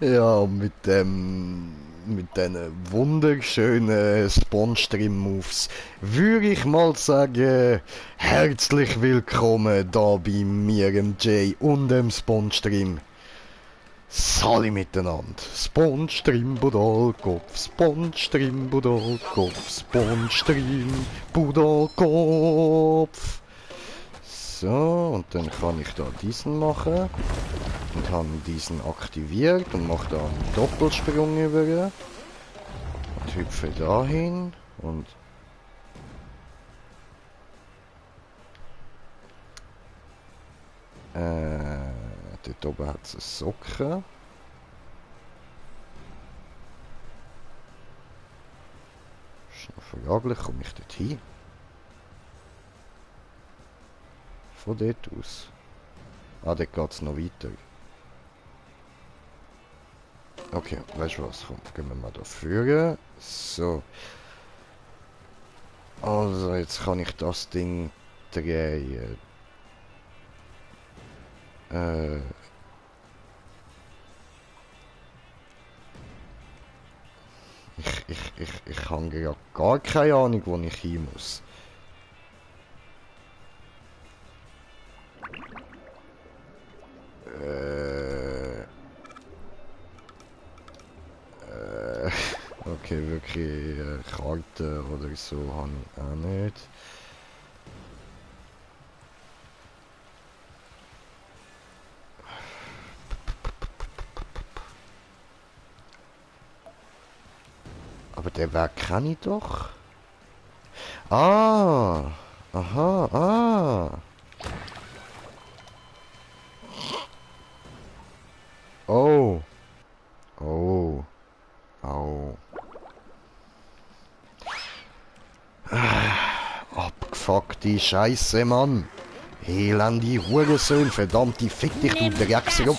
Ja, mit den wunderschönen Spawn-Stream-Moves würde ich mal sagen, herzlich willkommen da bei mir, dem Jay und dem Spawn-Stream. Sali miteinander. Spawn-Stream, Budalkopf, Spawn-Stream, Budalkopf, Spawn-Stream, Budalkopf. So, und dann kann ich da diesen machen. Und habe diesen aktiviert und mache da einen Doppelsprung über. Und hüpfe dahin. Und dort oben hat es eine Socke. Ist noch fraglich, komme ich dort hin? Von dort aus. Ah, dort geht es noch weiter. Okay, weißt du was? Komm, gehen wir mal da führen. So. Also, jetzt kann ich das Ding drehen. Ich habe ja gar keine Ahnung, wo ich hin muss. Okay, wirklich Karte oder so habe ich auch nicht. Aber den Weg kenne ich doch. Ah! Aha, ah! Oh! Oh! Oh! Abgefuckte Scheiße, Mann! Elende Hurensohn, verdammte Fick dich, du Drecksau!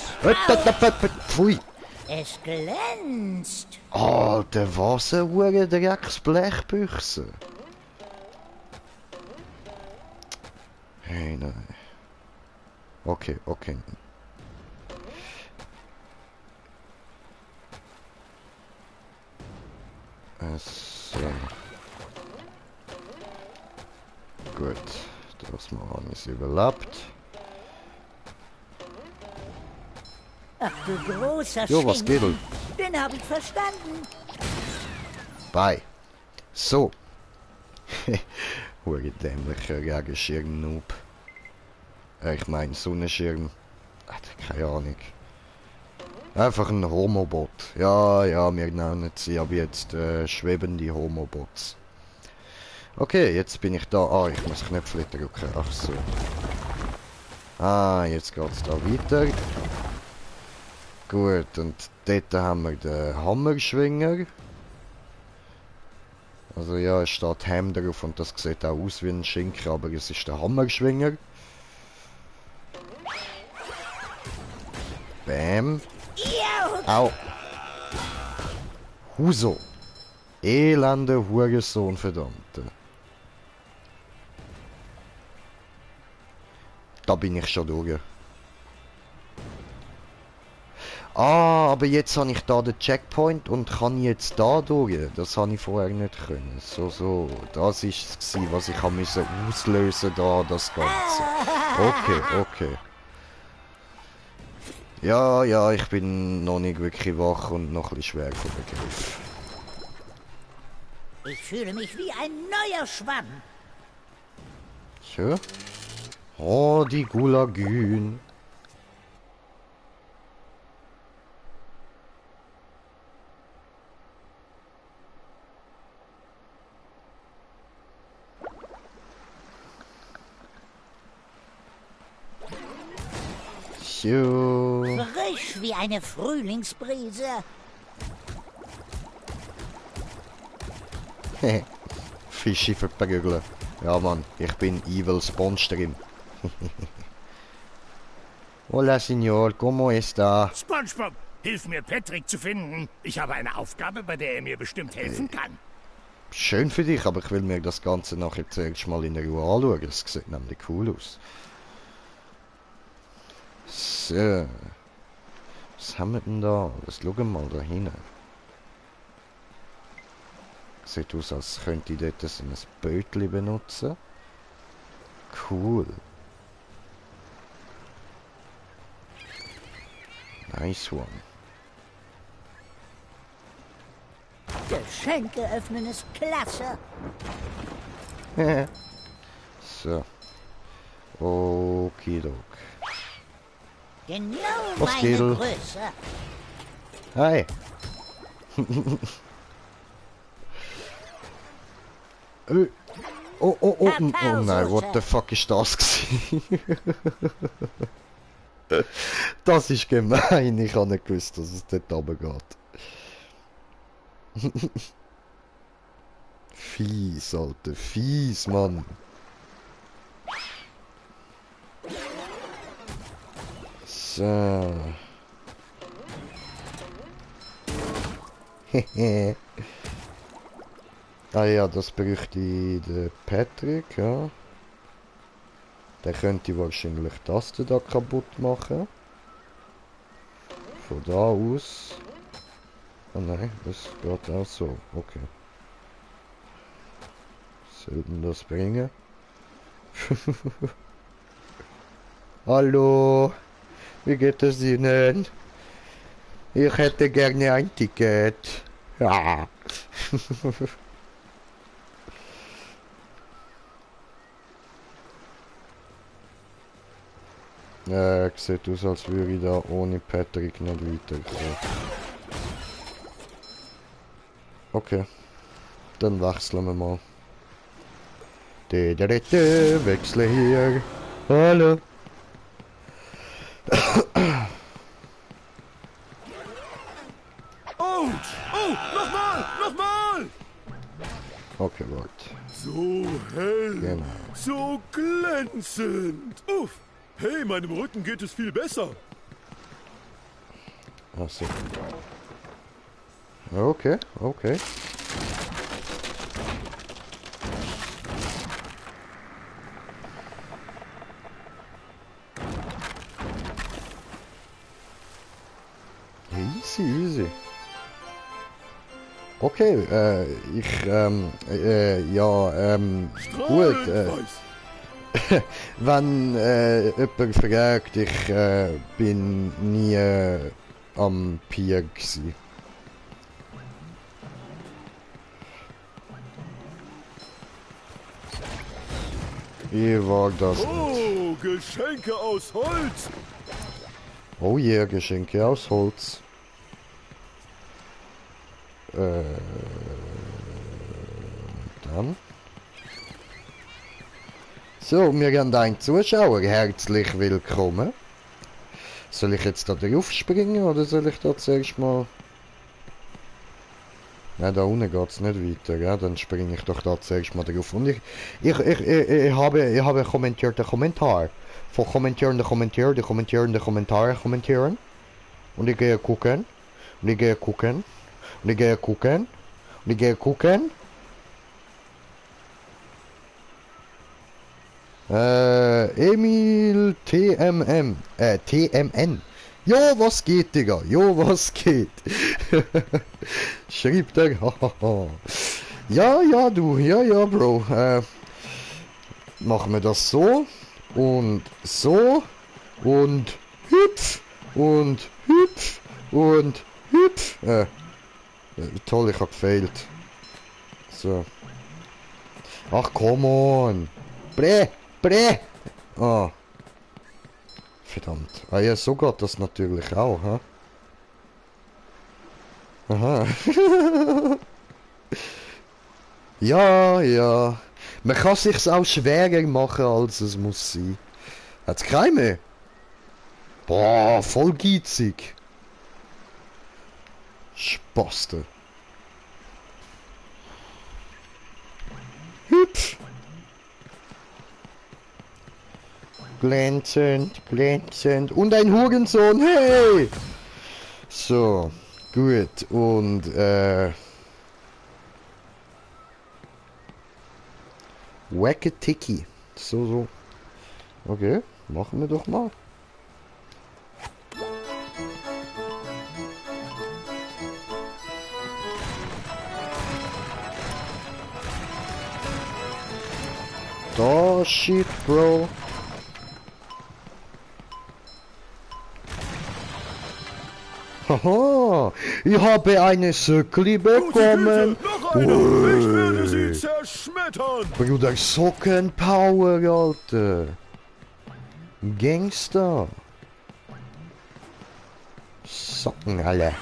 Pfui! Es glänzt. Alter, was eine hure Drecksblechbüchse! Hey, nein. Okay, okay. So. Gut, das mal habe ich überlebt. Ach du großer Jo, was geht denn? Den habe ich verstanden. Bye. So. Hure dämlicher Regenschirm-Noob. Ich meine Sonnenschirm. Keine Ahnung. Einfach ein Homobot. Ja, ja, wir nennen sie aber jetzt schwebende Homobots. Okay, jetzt bin ich da. Ah, ich muss Knöpfe drücken. Ach so. Ah, jetzt geht's da weiter. Gut, und dort haben wir den Hammerschwinger. Also ja, es steht Ham drauf und das sieht auch aus wie ein Schinken, aber es ist der Hammerschwinger. Bam. Au. Huso. Elende Hurensohn, verdammte. Da bin ich schon durch. Ah, aber jetzt habe ich da den Checkpoint und kann jetzt da durch. Das habe ich vorher nicht können. So. Das ist es, was ich musste auslösen da, das Ganze. Okay. Ja, ich bin noch nicht wirklich wach und noch ein bisschen schwer vom Begriff. Ich fühle mich wie ein neuer Schwamm. Tja. Oh, die Gulagün. So. Frisch wie eine Frühlingsbrise. Fische verprügeln. Ja, Mann, ich bin Evil Spawn-Stream. Hola, Signor, ¿cómo está? SpongeBob, hilf mir, Patrick zu finden. Ich habe eine Aufgabe, bei der er mir bestimmt helfen kann. Schön für dich, aber ich will mir das Ganze nachher zuerst mal in der Ruhe anschauen. Das sieht nämlich cool aus. So. Was haben wir denn da? Was schauen wir mal da hinten. Sieht aus, als könnte ich dort so ein Bötli benutzen. Cool. Nice one. Geschenke öffnen ist klasse. So. Okidok. Genau Was meine geht? Größe. Hi. Oh nein, what the fuck ist das gewesen? Das ist gemein, ich habe nicht gewusst, dass es dort runter geht. Fies, Alter, fies, Mann. So. Hehe. Ah ja, das bräuchte der Patrick, ja. Der könnte wahrscheinlich das da kaputt machen. Von da aus. Ah nein, das geht auch so. Okay. Sollten das bringen? Hallo, wie geht es Ihnen? Ich hätte gerne ein Ticket. Ja. Sieht aus, als würde ich da ohne Patrick nicht weiterkommen. Okay, dann wechseln wir mal. Wechsle hier. Hallo. Oh, nochmal! Okay, warte. So hell, Genau. so glänzend. Uff, hey, meinem Rücken geht es viel besser. Achso. Okay, okay. Easy, easy. Okay, ja, gut, Weiß. wenn jemand fragt, ich bin nie am Pier gsi. Ich war das nicht. Oh, Geschenke aus Holz. Oh yeah, Geschenke aus Holz. Dann. So, wir haben einen Zuschauer. Herzlich willkommen. Soll ich jetzt da drauf springen oder soll ich da zuerst mal... Nein, da unten geht es nicht weiter, ja? Dann springe ich doch da zuerst mal drauf. Und ich habe kommentierte Kommentar. Von kommentierende Kommentare kommentieren. Und ich gehe gucken. Und ich gehe gucken. Und ich gehe gucken. Und ich gehe gucken. Emil TMM. TMN. Jo, was geht, Digga? Jo, was geht? Schrieb der. Ja, ja, du. Ja, ja, Bro. Machen wir das so. Und so. Und hüpf. Und hüpf. Und hüpf. Toll, ich hab gefailt. So. Ach, come on. Bre. Ah. Verdammt. Ah ja, so geht das natürlich auch, ha? Aha. Ja, ja. Man kann sich's auch schwerer machen, als es muss sein. Hat's keine? Boah, voll geizig. Spaste. Hüpf. Glänzend, glänzend. Und ein Hurensohn, hey! So, gut. Und, Wacketiki. So. Okay, machen wir doch mal. Oh shit, Bro. Haha, ich habe eine Söckli bekommen. Noch einer! Ich werde sie zerschmettern! Bruder, Sockenpower, Alter. Gangster. Socken alle.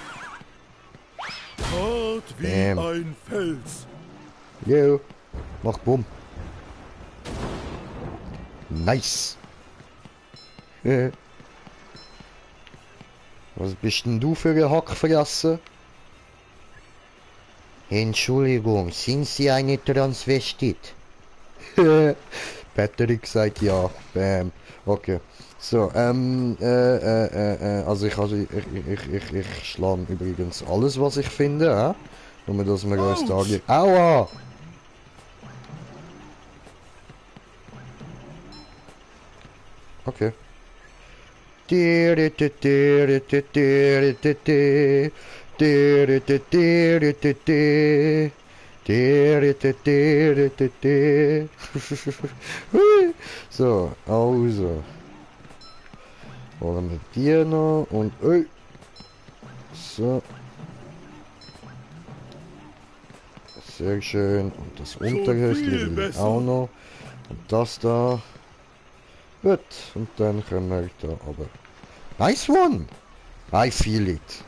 Hart wie ein Fels. Jo, mach bumm. Nice. Was bist denn du für ein Hackfressen? Entschuldigung, sind Sie eine Transvestit? Patrick sagt ja. Bam. Okay. So, also ich schlage übrigens alles, was ich finde, hä? Nur, dass wir uns da... Aua! Okay. So, also. Wollen wir dir noch und... So. Sehr schön. Und das Unterhöschen will ich auch noch. Und das da. Gut. Und dann können wir da aber... Nice one! I feel it.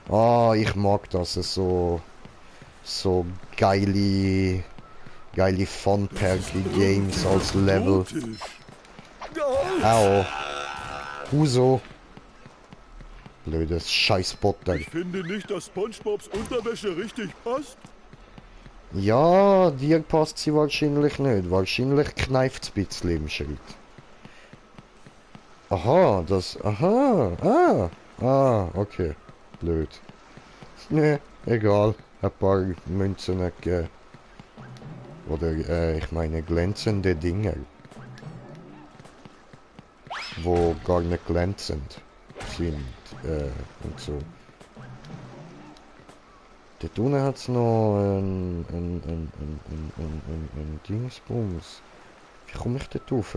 Ah, ich mag das so... So geile Fun-Perky-Games als Level. Au. Huso. Blödes Scheißbotter. Ich finde nicht, dass SpongeBobs Unterwäsche richtig passt. Ja, dir passt sie wahrscheinlich nicht. Wahrscheinlich kneift es ein bisschen im Schritt. Aha, das... Aha. Okay. Blöd. Ne, egal. Ein paar Münzen gegeben. Oder, ich meine, glänzende Dinger. Wo gar nicht glänzend sind. Und so. Dort unten hat es noch ein Dingsbums. Wie komme ich dort rauf?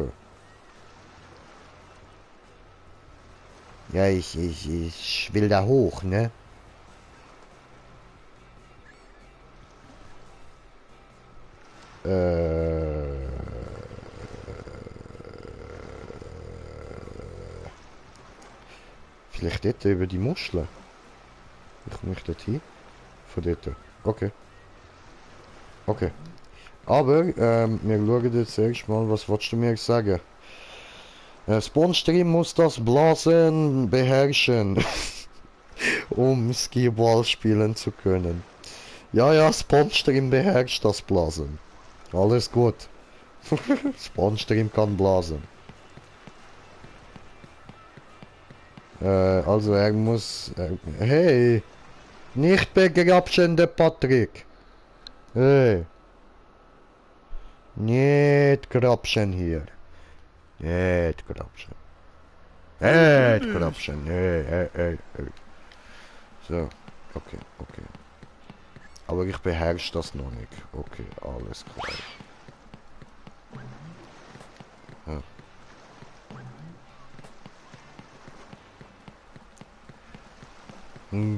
Ja, ich will da hoch, ne? Vielleicht dort über die Muscheln. Wie komme ich dort hin? Von dort. Okay. Okay. Aber, wir schauen jetzt erstmal, was willst du mir sagen? SpongeStream muss das Blasen beherrschen, um Skiball spielen zu können. Ja, SpongeStream beherrscht das Blasen. Alles gut. SpongeStream kann blasen. Also er muss... hey! Nicht begrapschen, der Patrick! Hey! Nicht grapschen hier. Nicht grapschen. Nicht grapschen. Hey. So, okay. Aber ich beherrsche das noch nicht. Okay, alles klar. Ja.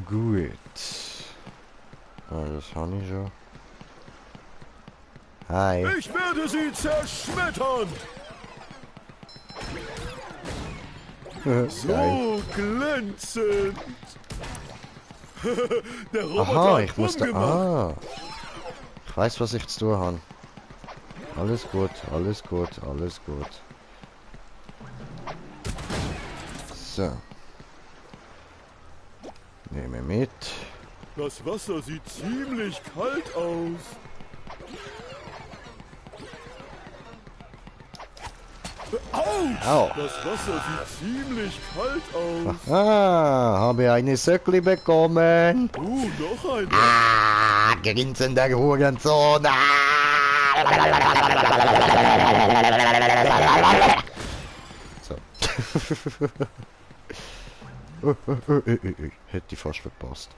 Gut. Das habe ich schon. Hi. Ich werde sie zerschmettern! Geil. So glänzend! Der Roboter Aha, hat ich muss Bumm da... gemacht. Ah. Ich weiß, was ich zu tun habe. Alles gut. So. Nehme mit. Das Wasser sieht ziemlich kalt aus. Au. Das Wasser sieht ziemlich kalt aus. Ah, habe eine Söckli bekommen. Noch eine. Ah, grinsender Hurensohn. So. Hätte ich fast verpasst.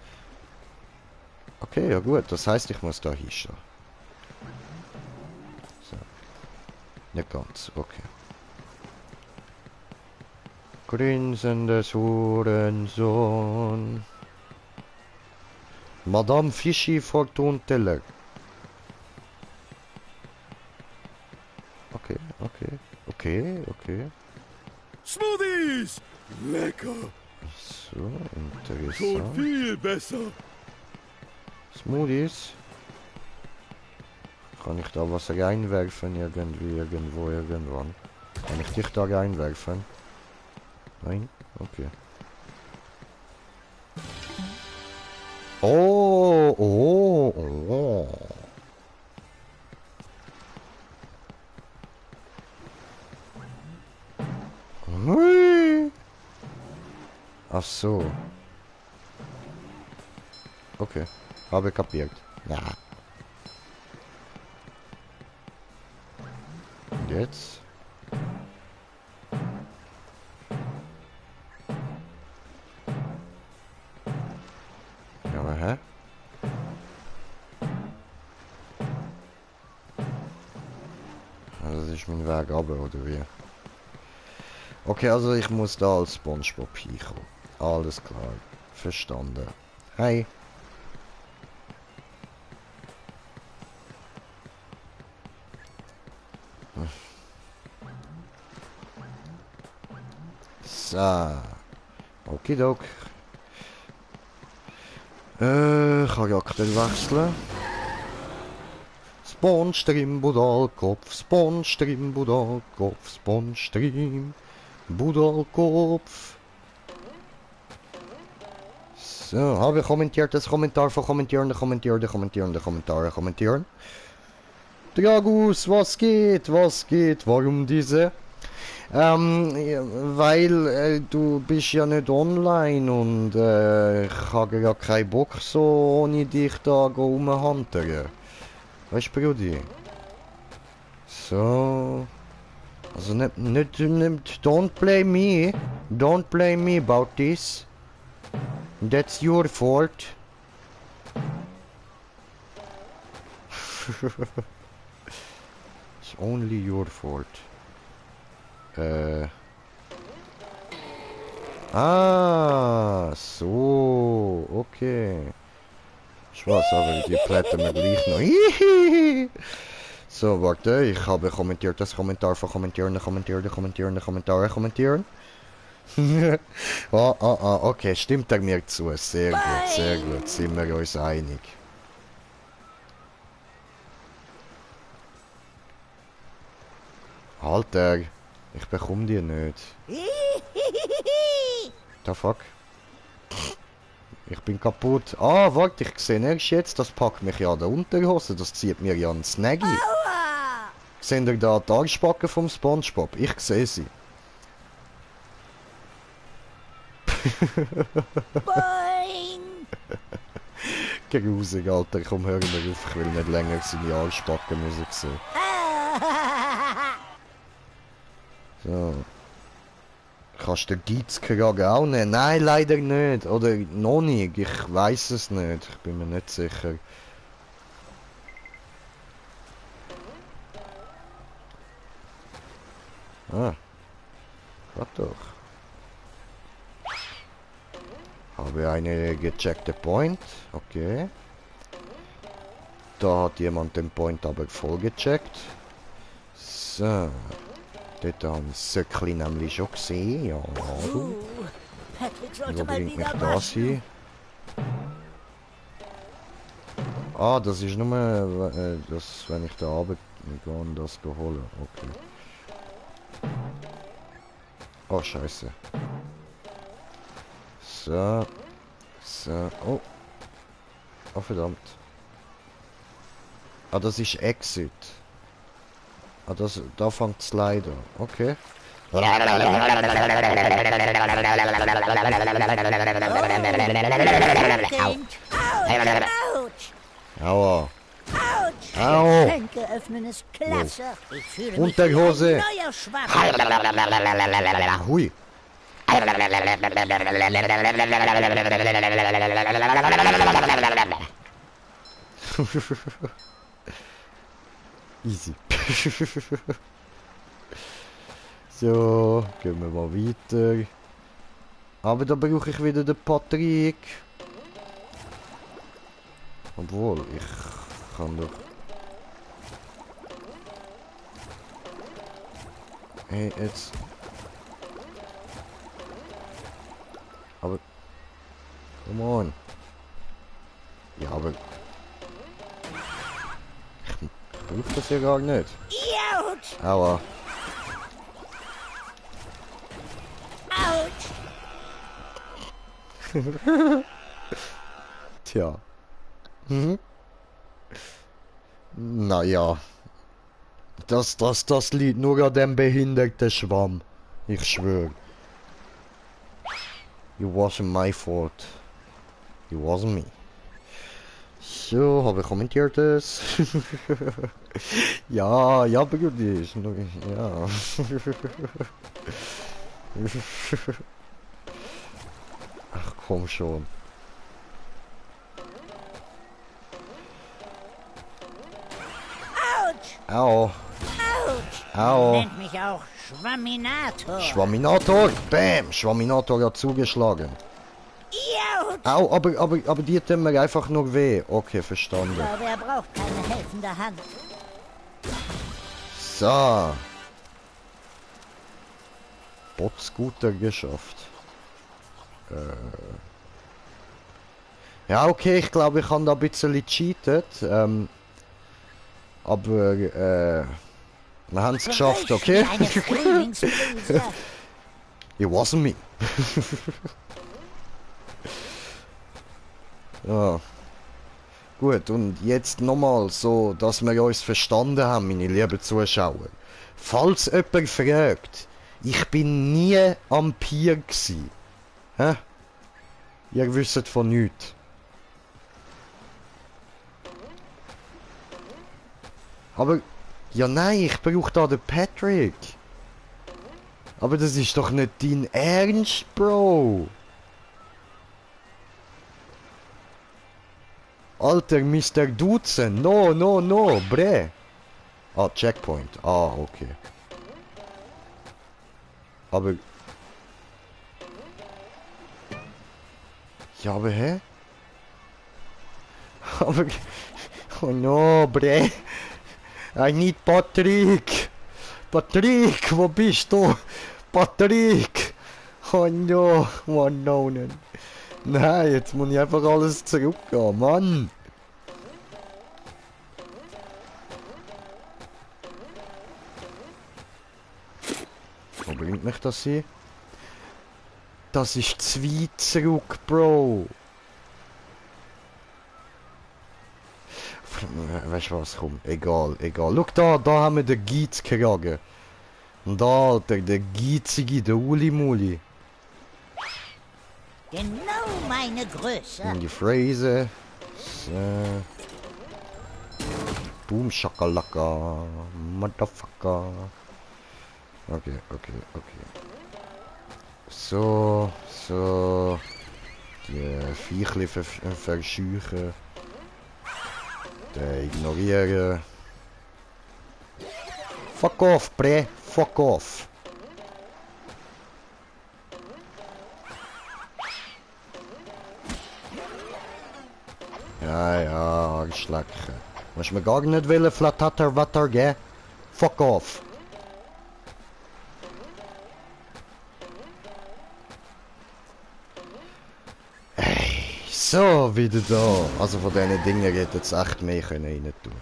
Okay, ja gut. Das heißt, ich muss da hinstehen. So. Nicht ganz, okay. Grinsendes Hurensohn. Madame Fischi Fortune Teller. Okay, okay, okay, okay. Smoothies! Lecker! So, Schon interessant. viel besser. Smoothies. Kann ich da was reinwerfen? Irgendwie, irgendwo, irgendwann. Kann ich dich da reinwerfen? Nein? Okay. Oh, oh, oh. Hui. Ach so. Okay. Habe kapiert. Ja. Und jetzt? Ja, aber hä? Also das ist mein Weg runter, oder wie? Okay, also ich muss da als SpongeBob hinkommen. Alles klar. Verstanden. Hey. So. Okidok. Charakter wechseln. Spawnstream, Budalkopf, Spawnstream, Budalkopf, Spawnstream, Budalkopf. So, habe ich kommentiert, das Kommentar von kommentieren. Dragus, was geht, warum diese? Weil du bist ja nicht online und ich habe ja keinen Bock so ohne dich da rumhantern. Weißt du, Brudi? So. Also nicht, don't blame me about this. That's your fault. It's only your fault. Ah, so, okay. Spaß, aber die plätten wir gleich noch. So, warte, ich habe kommentiert das Kommentar von kommentieren. Okay, stimmt er mir zu. Sehr gut, sind wir uns einig. Alter, ich bekomme die nicht. The fuck? Ich bin kaputt. Ah, warte, ich sehe erst jetzt, das packt mich ja an der Unterhose, das zieht mir ja einen Snaggy. Seht ihr da die Arschbacken vom SpongeBob? Ich sehe sie. Boing! Grusig, Alter, komm, hör mir auf, ich will nicht länger seine Arschbackenmusik sehen. So. Kannst du den Geizkragen auch nehmen? Nein, leider nicht. Oder noch nicht. Ich weiß es nicht. Ich bin mir nicht sicher. Ah. Warte doch. Habe eine gecheckte Point. Okay. Da hat jemand den Point aber voll gecheckt. So. Dort haben wir das Söckli nämlich schon gesehen. Ja, du. Wo bringt mich das hin? Ah, das ist nur, das, wenn ich da runter gehe und das holen. Okay. Oh, scheiße. So. So. Oh. Oh, verdammt. Ah, das ist Exit. Ah, das, da fängt es leider. Okay. Aua. Au. Schenke öffnen ist klasse. Ich fühle mich Unterhose. wie ein neuer Schwamm. Hui. Easy. So, gehen wir mal weiter. Aber da brauche ich wieder den Patrick. Obwohl, ich kann doch... Hey, jetzt... Aber... Come on. Ja, aber... Ich brauche das ja gar nicht. Ouch! Aua. Ouch! Tja. Mhm. Naja. Das liegt nur an dem behinderten Schwamm. Ich schwöre. It wasn't my fault. It wasn't me. So, habe ich kommentiert es. Ja, ja, Brudi. Ja. Ach komm schon. Ouch! Au. Ouch! Au. Nennt mich auch Schwamminator. Schwamminator. Bam. Schwamminator hat zugeschlagen. Ouch! Au, aber die tun mir einfach nur weh. Okay, verstanden. Aber er braucht keine helfende Hand. So. Botscooter geschafft. Ja, okay, ich glaube, ich habe da ein bisschen gecheatet. Aber, wir haben es geschafft, okay? Eine Frühlingsbluse. It wasn't me. Ja. Gut, und jetzt nochmal so, dass wir uns verstanden haben, meine lieben Zuschauer. Falls jemand fragt, ich bin nie am Pier gsi. Hä? Ihr wisst von nichts. Aber, ja nein, ich brauche da den Patrick. Aber das ist doch nicht dein Ernst, Bro. Alter, Mr. Dutzen, no, bre. Ah, Checkpoint. Ah, okay. Aber... Ja, aber hä? Aber... Oh no, bre. I need Patrick. Patrick, wo bist du? Patrick. Oh no, no. Nein, jetzt muss ich einfach alles zurückgehen, Mann! Wo bringt mich das hier? Das ist zu weit zurück, Bro! Weißt du was, komm, egal. Schau da haben wir den Giezkragen. Und da, Alter, der Giezige, der Uli-Muli. Genau meine Größe. In die Phrase. So. Boom, Shakalaka. Motherfucker. Okay. So. Die Viechli verscheuchen. Die ignorieren. Fuck off, bre. Fuck off. Ja, Arschlecken. Musst mir gar nicht wollen, Flatatter Watter geben? Fuck off. Ey, so wieder da. Also von diesen Dingen hätte jetzt echt mehr rein tun.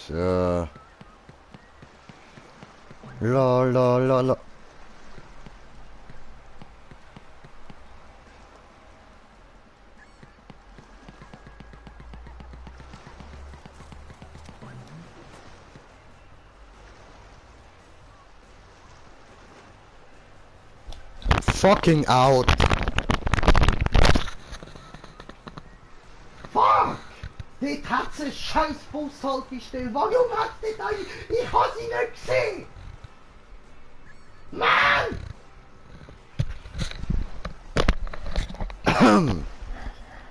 So. La. Fucking out. Fuck! Dort hat es eine scheiß Bushaltestelle. Warum hat die da? Ich habe sie nicht gesehen. Mann!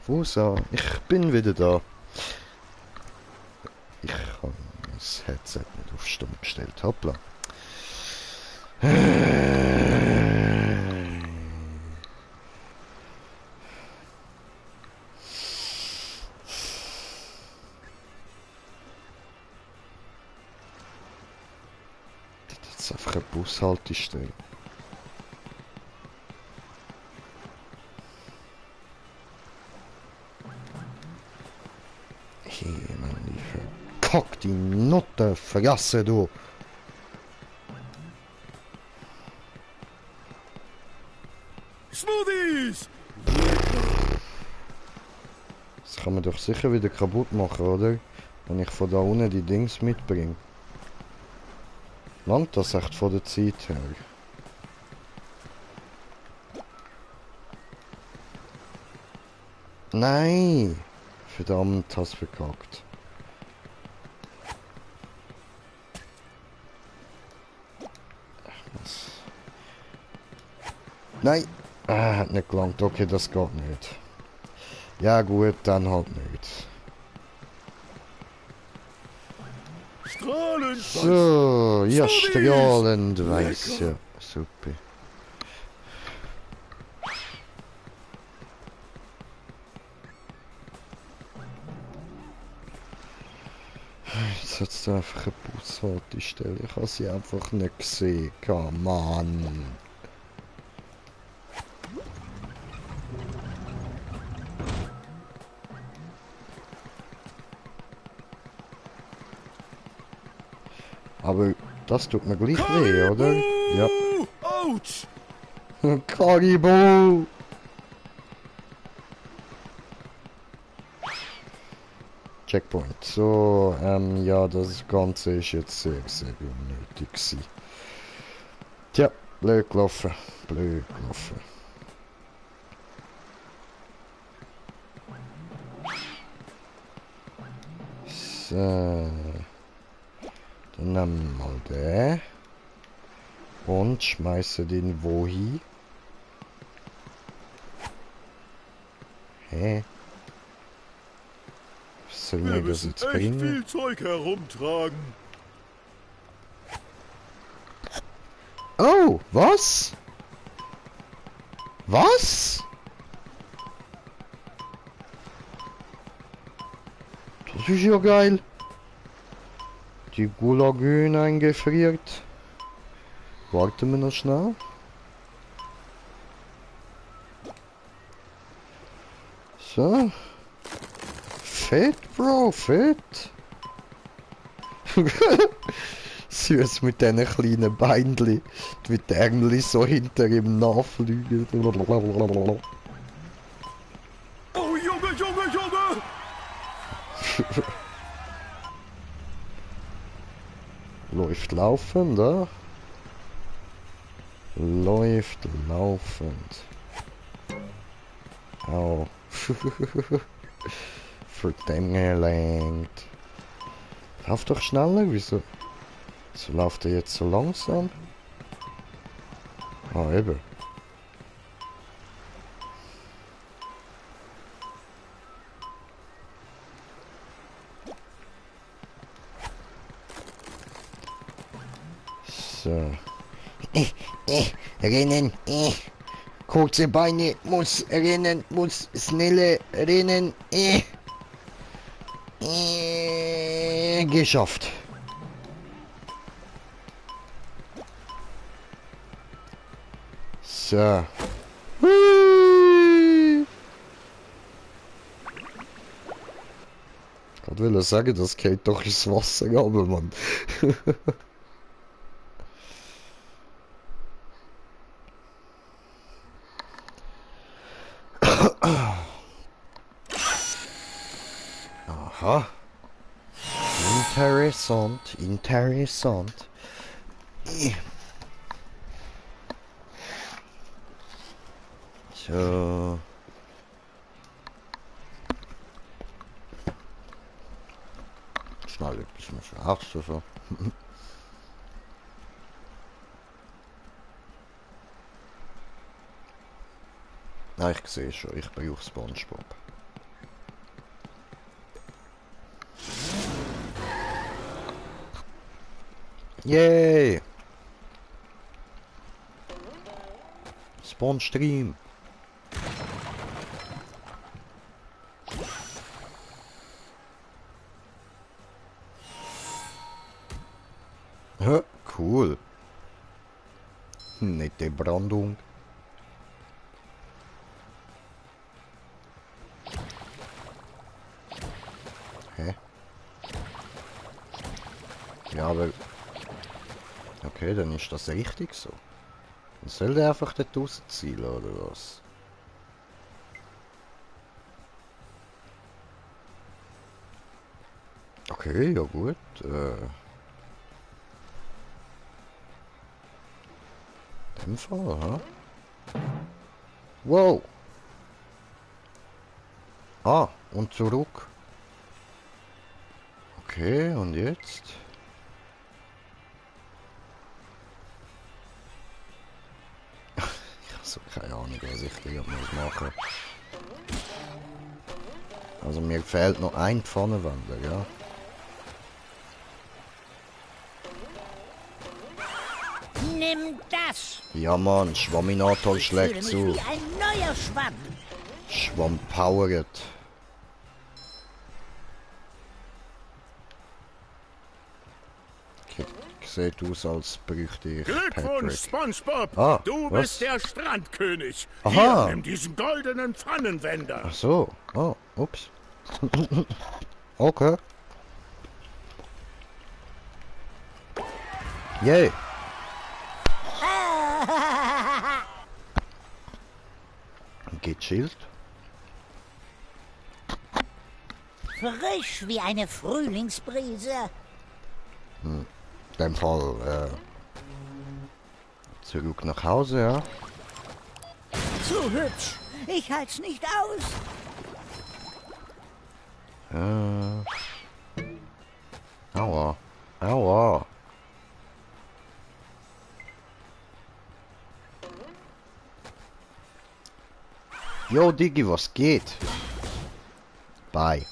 Rosa, ich bin wieder da. Ich habe das Headset nicht auf stumm gestellt. Hoppla. Das ist einfach eine Bushaltestelle. Hey, Mann, die verkackte Nutte, vergasse du! Smoothies! Das kann man doch sicher wieder kaputt machen, oder? Wenn ich von da unten die Dings mitbringe. Langt das echt von der Zeit her? Nein! Verdammt, hast verkackt. Was? Nein! Hat nicht gelangt. Okay, das geht nicht. Ja gut, dann halt nicht. Strahlend! So, ja, Smoothies! strahlend weiß, ja. Super. Jetzt hat es einfach eine Bushaltestelle. Ich habe sie einfach nicht gesehen. Oh, Mann. Aber das tut mir gleich weh, oder? Ja. Autsch! Karibu! Checkpoint. So, ja, das Ganze ist jetzt sehr, sehr unnötig gewesen. Tja, blöd gelaufen. Blöd gelaufen. So. Dann nehmen wir mal den. Und schmeißen den wohin? Hä? Was soll Wir mir das müssen jetzt echt bringen? viel Zeug herumtragen. Oh, was? Was? Das ist ja geil. Die Gulagün eingefriert. Warten wir noch schnell. So. Fett, Bro, fett. Süß mit diesen kleinen Beinchen. Wie die Ärmel so hinter ihm nachfliegen. Oh, Junge, Junge, Junge! Läuft laufend, da. Läuft laufend. Au. Verdammt. Lauf doch schneller, wieso? So läuft er jetzt so langsam? Ah, eben. So. Rennen, kurze Beine, muss rennen, muss schnelle rennen, geschafft. So. Hui. Ich will sagen, das geht doch ins Wasser, aber Mann. Aha. Interessant, interessant. So. Schnell etwas mehr schwarz oder so. Nein, ich sehe schon, ich brauche SpongeBob. Yay! Spawn Stream. Hä? Cool. Nette Brandung. Hä? Ja, aber... Okay, dann ist das richtig so. Dann soll der einfach dort rausziehen, oder was? Okay, ja gut. In dem Fall, ha? Wow! Ah, und zurück. Okay, und jetzt? Ich habe so keine Ahnung, was ich hier muss machen. Also mir fehlt noch ein Pfannenwender, ja? Nimm das! Ja Mann, Schwamminator Ich fühle schlägt mich zu. wie ein neuer Schwamm. Schwamm powered. Sieht aus, als bräuchte ich Glückwunsch, Patrick. SpongeBob. Ah, Du was? bist der Strandkönig. Aha. Hier, nimm diesen goldenen Pfannenwender. Ach so. Oh, ups. Okay. Yay. Gechillt. Frisch wie eine Frühlingsbrise. In dem Fall, zurück nach Hause, ja? Zu hübsch. Ich halt's nicht aus. Aua. Aua. Yo, Diggi, was geht? Bye.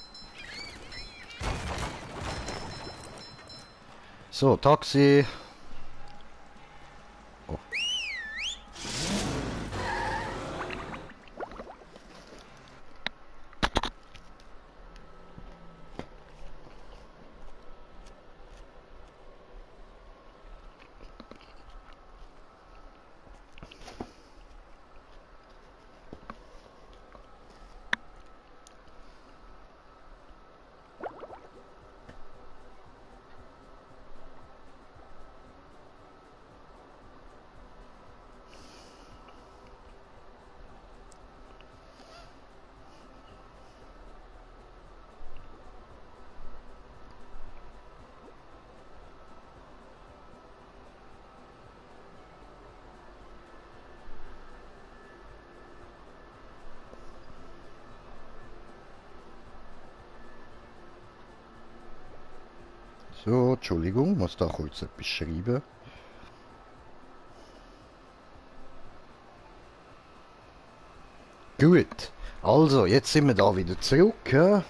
So, Taxi. Oh. So, Entschuldigung, muss da kurz etwas schreiben. Gut, also jetzt sind wir da wieder zurück. Ja?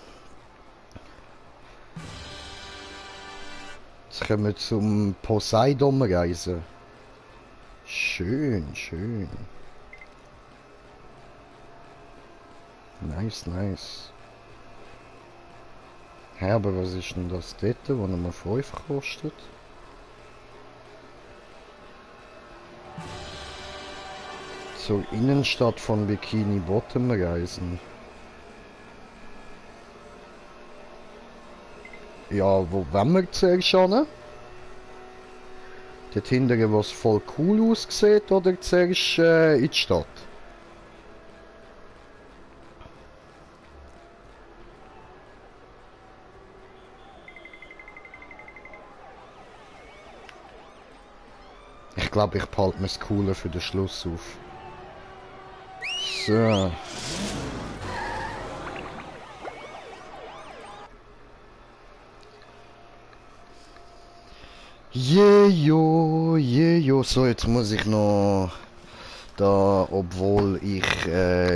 Jetzt können wir zum Poseidon reisen. Schön, schön. Nice, nice. Ja, aber was ist denn das dort, wo nochmal 5 kostet? Zur Innenstadt von Bikini Bottom reisen. Ja, wo wollen wir zuerst hin? Dort hinten, was voll cool aussieht, oder zuerst in die Stadt? Ich glaube, ich behalte mir das Coole für den Schluss auf. So. Jejo, jejo. So, jetzt muss ich noch da, obwohl ich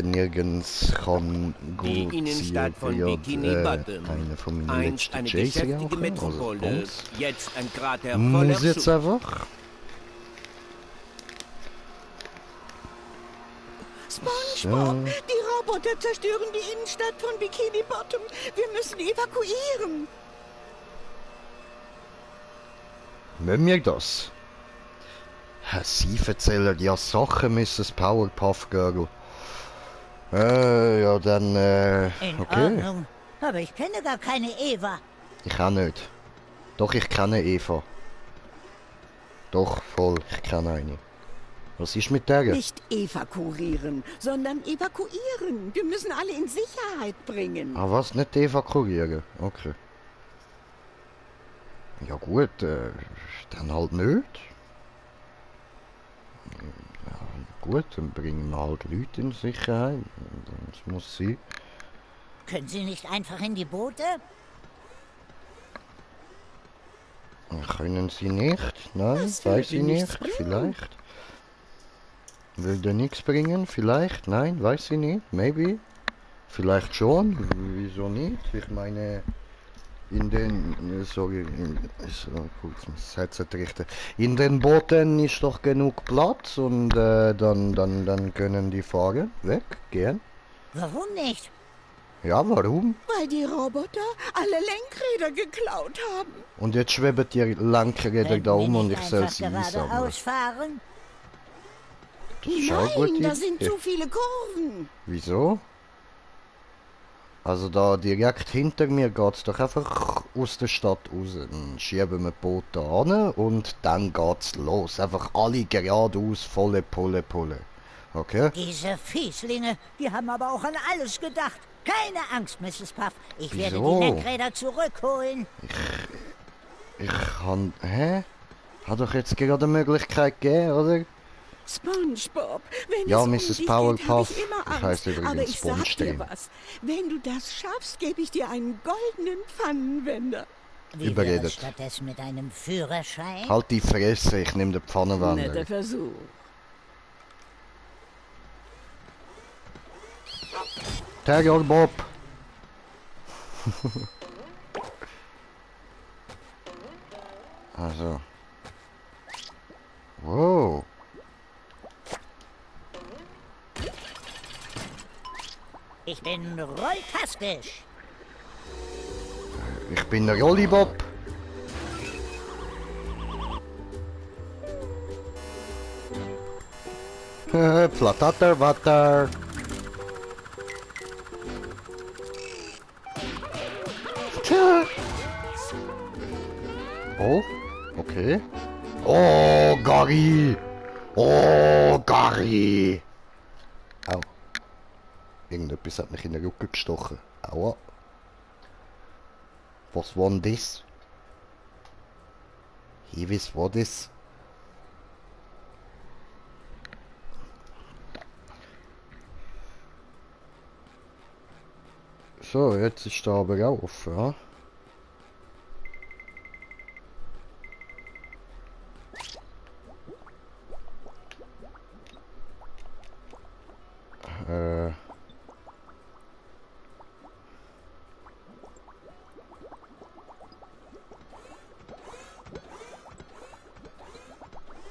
nirgends kann Die gut Innenstadt von wird, Bikini Bottom. einer von meinen Einst letzten eine Chaser geschäftige jauchen, also Metropole, Bronx. jetzt ein Krater Muss voller jetzt Schutt. einfach. SpongeBob, die Roboter zerstören die Innenstadt von Bikini Bottom. Wir müssen evakuieren. Müssen wir das? Sie erzählen ja Sachen, Mrs. Powerpuff Girl. Ja dann, In okay. Ordnung. Aber ich kenne gar keine Eva. Ich auch nicht. Doch, ich kenne Eva. Doch, voll, ich kenne eine. Was ist mit der? Nicht evakuieren, sondern evakuieren. Wir müssen alle in Sicherheit bringen. Ah, was? Nicht evakuieren? Okay. Ja gut, dann halt nicht. Ja, gut, dann bringen wir halt Leute in Sicherheit. Das muss sein. Können Sie nicht einfach in die Boote? Können sie nicht? Nein, Das weiß würde ich nichts nicht. bringen. Vielleicht. Würde nichts bringen? Vielleicht? Nein, weiß ich nicht. Maybe. Vielleicht schon. Wieso nicht? Ich meine, in den... Sorry, so, kurz das Headset richten. In den Booten ist doch genug Platz und dann können die fahren. Weg, gehen. Warum nicht? Ja, warum? Weil die Roboter alle Lenkräder geklaut haben. Und jetzt schweben die Lenkräder da Können wir und nicht ich soll einfach sie einsammeln. geradeaus fahren? Das ist auch eine gute Nein, da Idee. sind zu viele Kurven. Wieso? Also da direkt hinter mir geht's doch einfach aus der Stadt raus. Dann schieben wir die Boote an und dann geht's los. Einfach alle geradeaus, volle Pulle. Okay? Diese Fieslinge, die haben aber auch an alles gedacht. Keine Angst, Mrs. Puff. Ich werde Wieso? die Lenkräder zurückholen. Ich kann... Hä? Hat doch jetzt gerade eine Möglichkeit gegeben, oder? SpongeBob, wenn Ja, es um Mrs. dich Powerpuff. geht, habe ich immer Ich Angst. heiße übrigens Aber ich sag dir Sponge-String. was. Wenn du das schaffst, gebe ich dir einen goldenen Pfannenwender. Wie Überredet. wär's stattdessen mit einem Führerschein? Halt die Fresse, ich nehme den Netter Pfannenwender. Versuch. Terror Bob! Also. Wow. Ich bin rolltastisch. Ich bin der Rollibob. Flatatter Watter. Tja. Oh, okay. Oh, Gary. Oh, Gary. Au. Irgendetwas hat mich in den Rücken gestochen. Aua. Was war denn das? Hey, was war das? So, jetzt ist da aber auf, ja.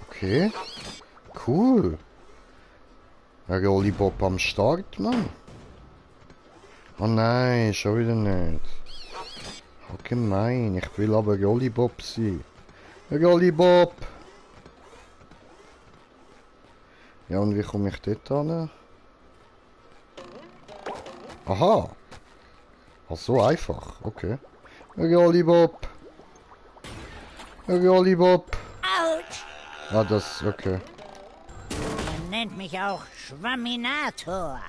Okay. Cool. Ein Rollibob am Start, Mann. Oh nein, schon wieder nicht. Oh, gemein. Ich will aber Rollibob sein. Rollibob! Ja, und wie komme ich dort hin? Aha! Ach, so einfach. Okay. Rollibob! Rollibob! Autsch! Ah, das... okay. Man nennt mich auch Schwamminator.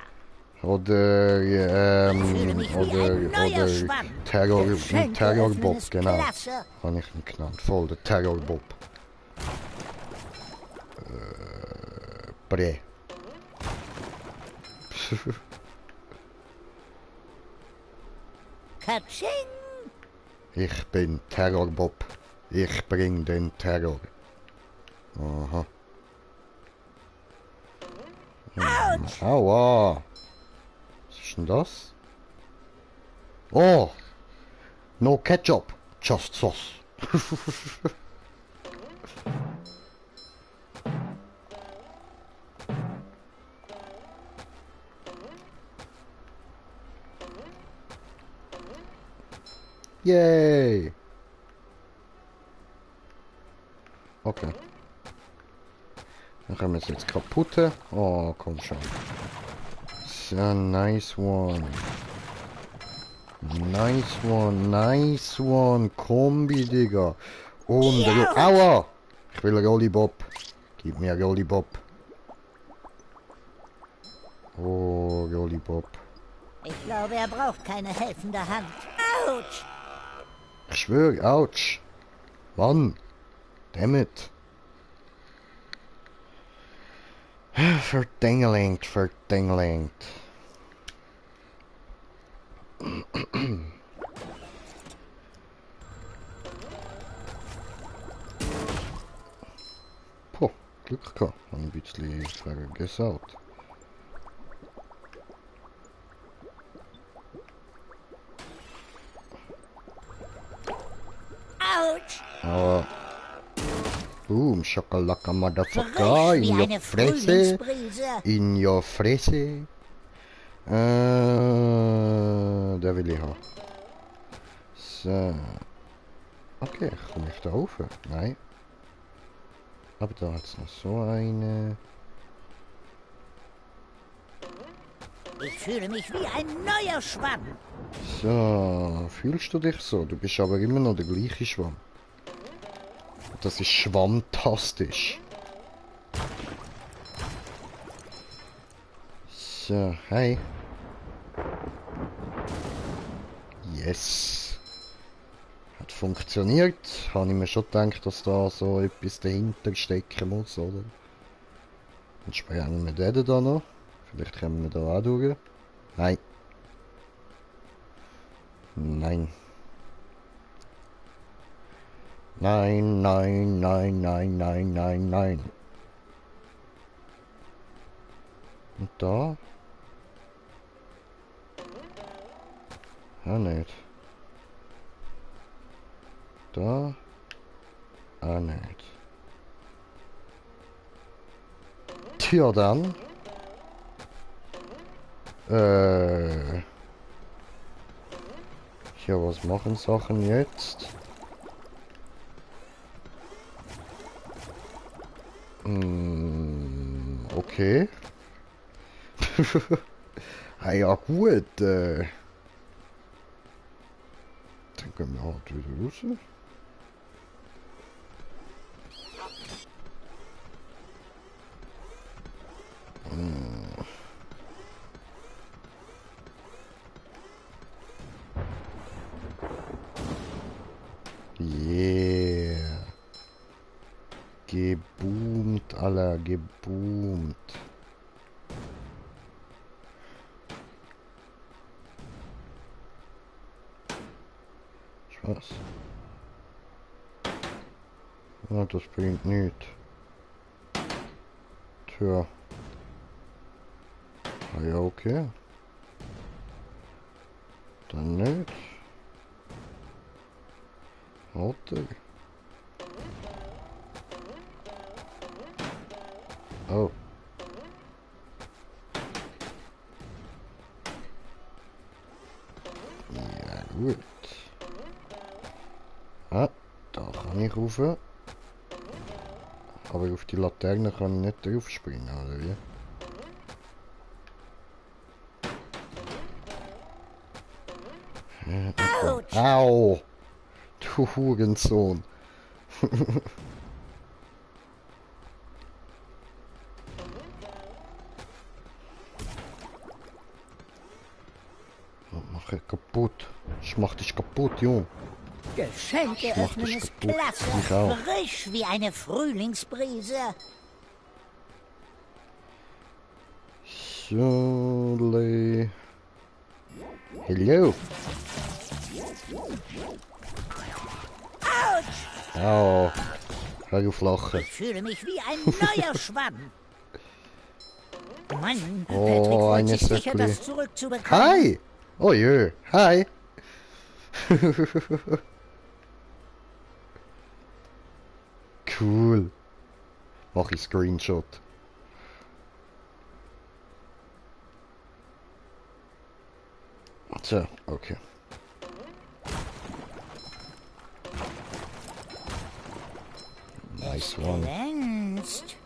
Oder, Fühle mich wie ein neuer Schwamm. Geschenke Terrorbob, öffnen ist genau. klasse. Habe ich ihn genannt. Voll, der Terrorbob. Bre. Katsching! Ich bin Terrorbob. Ich bring den Terror. Aha. Aua. Was ist denn das? Oh. No ketchup. Just sauce. Yay. Okay. Dann können wir es jetzt kaputt. Oh, komm schon. So, nice one. Nice one, nice one. Kombi, Digga. Und der Aua! Ich will einen Rollibob. Gib mir einen Rollibob. Oh, Rollibob. Ich glaube, er braucht keine helfende Hand. Autsch! Ich schwöre, ouch. Mann. Dammit. Verdingelingt, verdingelingt. Puh, Glück gehabt. Ein bisschen vergesaut. Autsch! Aber... Boom, Schakalaka Motherfucker, Frisch in wie your eine Fresse. Frühlingsbrise. In your Fresse. Der will ich haben. So. Okay, komme ich da rauf? Nein. Aber da hat es noch so eine. Ich fühle mich wie ein neuer Schwamm. So, fühlst du dich so? Du bist aber immer noch der gleiche Schwamm. Das ist schwammtastisch. So, hey. Yes. Hat funktioniert. Habe ich mir schon gedacht, dass da so etwas dahinter stecken muss, oder? Dann sprengen wir den da noch. Vielleicht kommen wir da auch durch. Nein. Nein. Nein, nein, nein, nein, nein, nein, nein. Und da? Ja, nicht. Da? Auch nicht. Tja, dann. Ja, was machen Sachen jetzt? Okay. Ah ja gut, dann können wir halt wieder raus. Yeah. Geboomt, Alter, geboomt. Was? Ja, das bringt nichts. Tja. Ah ja, okay. Dann nicht. Warte. Oh. Ja, gut. Ah, da kann ich rauf. Aber auf die Laterne kann ich nicht drauf springen, oder wie? Autsch! Au! Du Hurensohn! Mach ich kaputt. Ich mach dich kaputt, Junge. Geschenke Ich mach öffnen dich ist kaputt. klasse. Ich auch. Frisch wie eine Frühlingsbrise. Surely. Hello. Autsch! Au. Hör auf lachen. Ich fühle mich wie ein neuer Schwamm. Mann, Oh, Patrick freut eine sich sicher, Söckli. das zurückzubekommen. Hi! Oh jö, hi! Cool. Mach ich Screenshot. So, okay. Nice one. Glänzt.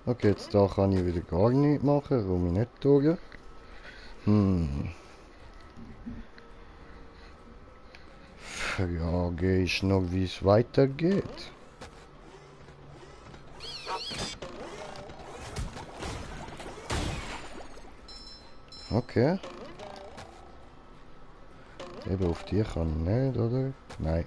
Okay, jetzt da kann ich wieder gar nichts machen, warum ich nicht durch. Frage ist noch, wie es weitergeht. Okay. Eben auf die kann ich nicht, oder? Nein.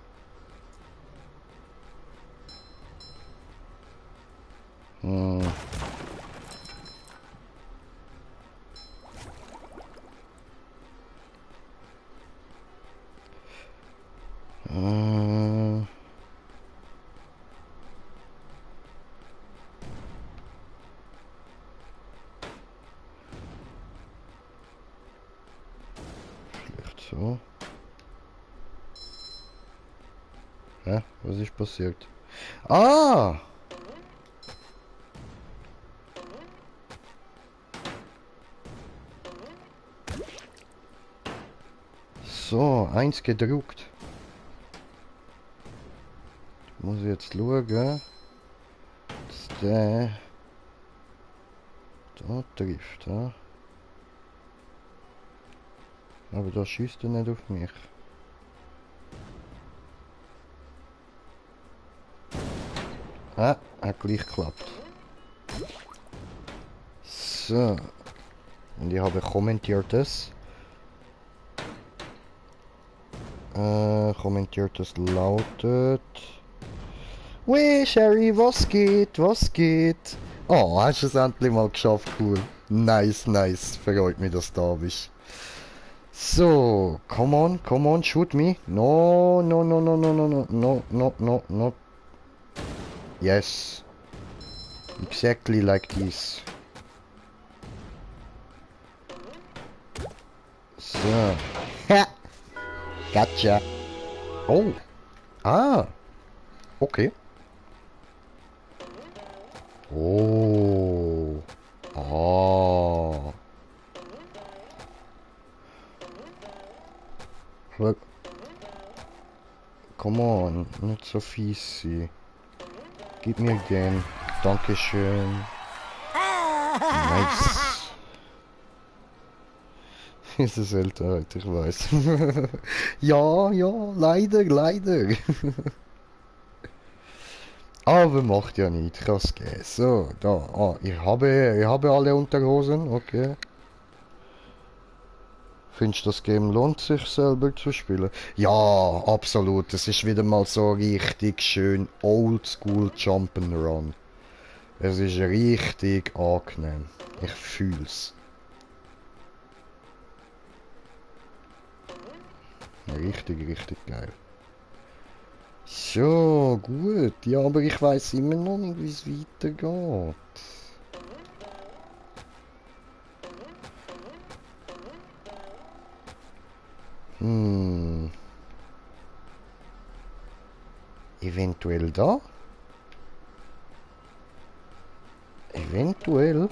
Vielleicht so. Hä? Was ist passiert? Ah! So, eins gedruckt. Muss ich jetzt schauen, dass der da trifft, ja? Aber da schießt er nicht auf mich. Ah, hat gleich geklappt. So. Und ich habe kommentiertes. Kommentiertes lautet... Weh, Sherry, was geht? Was geht? Oh, hast du es endlich mal geschafft, cool. Nice, nice. Freut mich, dass du da bist. So, come on, shoot me. No, no, no, no, no, no, no, no, no, no, no. Yes. Exactly like this. So. Ha! Gotcha. Oh. Ah. Okay. Oh. Ah. Look. Come on, nicht so fies sein. Gib mir den. Dankeschön. Nice. Es ist älter heute, ich weiß. Ja, ja, leider, leider. Aber macht ja nichts, kann es gehen. So, da, ich habe alle Unterhosen, okay. Findest du, das Game lohnt sich selber zu spielen? Ja, absolut. Es ist wieder mal so richtig schön Oldschool Jump'n'Run. Es ist richtig angenehm. Ich fühl's. Richtig, richtig geil. So, gut. Ja, aber ich weiß immer noch nicht, wie es weitergeht. Eventuell da? Eventuell?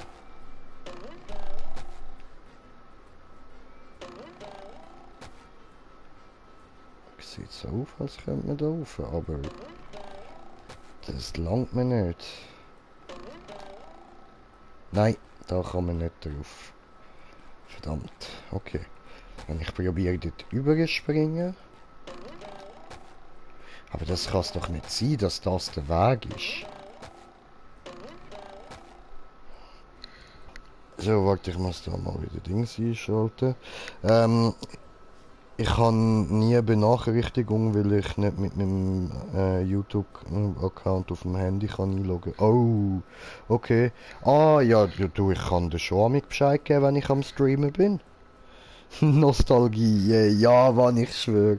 Sieht so auf, als könnte man da rauf, aber das langt mir nicht. Nein, da kann man nicht drauf. Verdammt, okay. Wenn ich probiere dort überspringen. Aber das kann es doch nicht sein, dass das der Weg ist. So, warte, ich muss da mal wieder Dings einschalten. Ich habe nie Benachrichtigung, weil ich nicht mit meinem YouTube-Account auf dem Handy kann einloggen. Oh, okay. Ah, ja, du, ich kann dir schon Bescheid geben, wenn ich am Streamen bin. Nostalgie, ja, wann ich schwöre.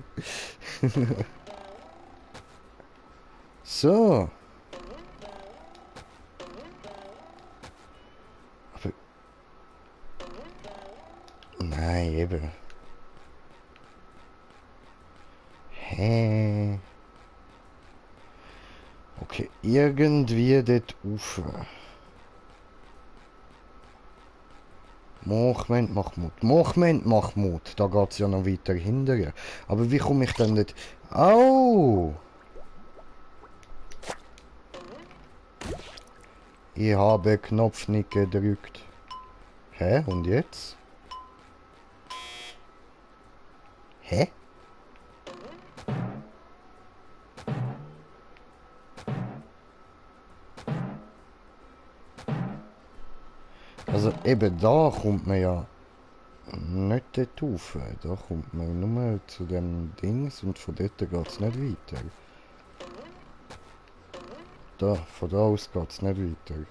So. Aber... Nein, eben. Hä? Okay, irgendwie dort rauf. Moment, Mahmoud. Moment, Mahmoud. Da geht's ja noch weiter hinterher. Aber wie komme ich denn nicht... Au! Ich habe Knopf nicht gedrückt. Hä? Und jetzt? Hä? Also eben da kommt man ja nicht dort rauf. Da kommt man nur zu dem Dings und von dort geht es nicht weiter. Da, von da aus geht es nicht weiter.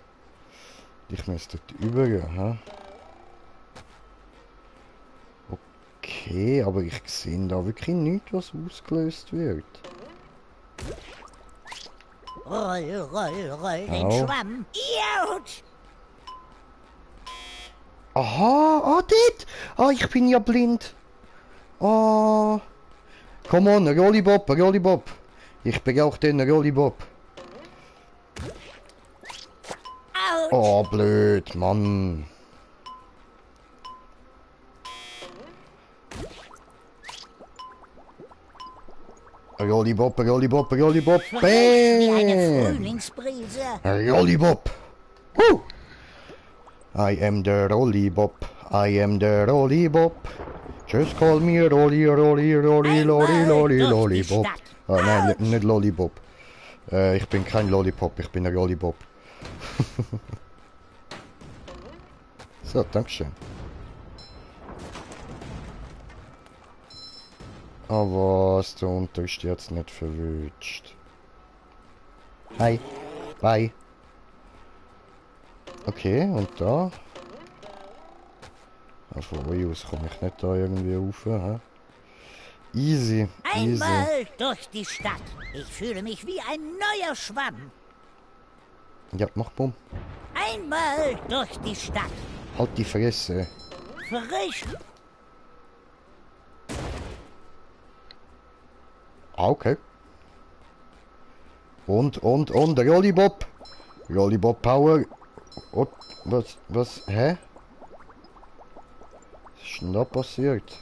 Ich müsste dort über, hä? Okay, aber ich sehe da wirklich nichts, was ausgelöst wird. Roll, roll, roll den Au. Schwamm. Autsch! Aha, dort! Ah, ich bin ja blind. Ah. Come on, Rollibob, Rollibob. Ich brauche den Rollibob. Autsch! Oh, blöd, Mann. Rollibob, Rollibob, Rollibob. Frisch wie eine Bam! Frühlingsbrise. Rollibob. Woo! I am the Rollibob. I am the Rollibob. Just call me Rolli, Rolli, Rolli, Rolli, Rolli, Lollipop. Ah, nein, nicht Lollipop. Ich bin kein Lollipop, ich bin ein Rollibob. So, dankeschön. Ah, was, der unter ist jetzt nicht verwünscht. Hi. Bye. Okay, und da? Ah, von euch aus komme ich nicht da irgendwie rauf, hä? Easy, easy. Einmal durch die Stadt. Ich fühle mich wie ein neuer Schwamm. Ja, mach Bumm. Einmal durch die Stadt. Halt die Fresse. Frisch. Ah, okay. Und, Rollibob. Rollibob Power. Und, was, hä? Was ist denn da passiert?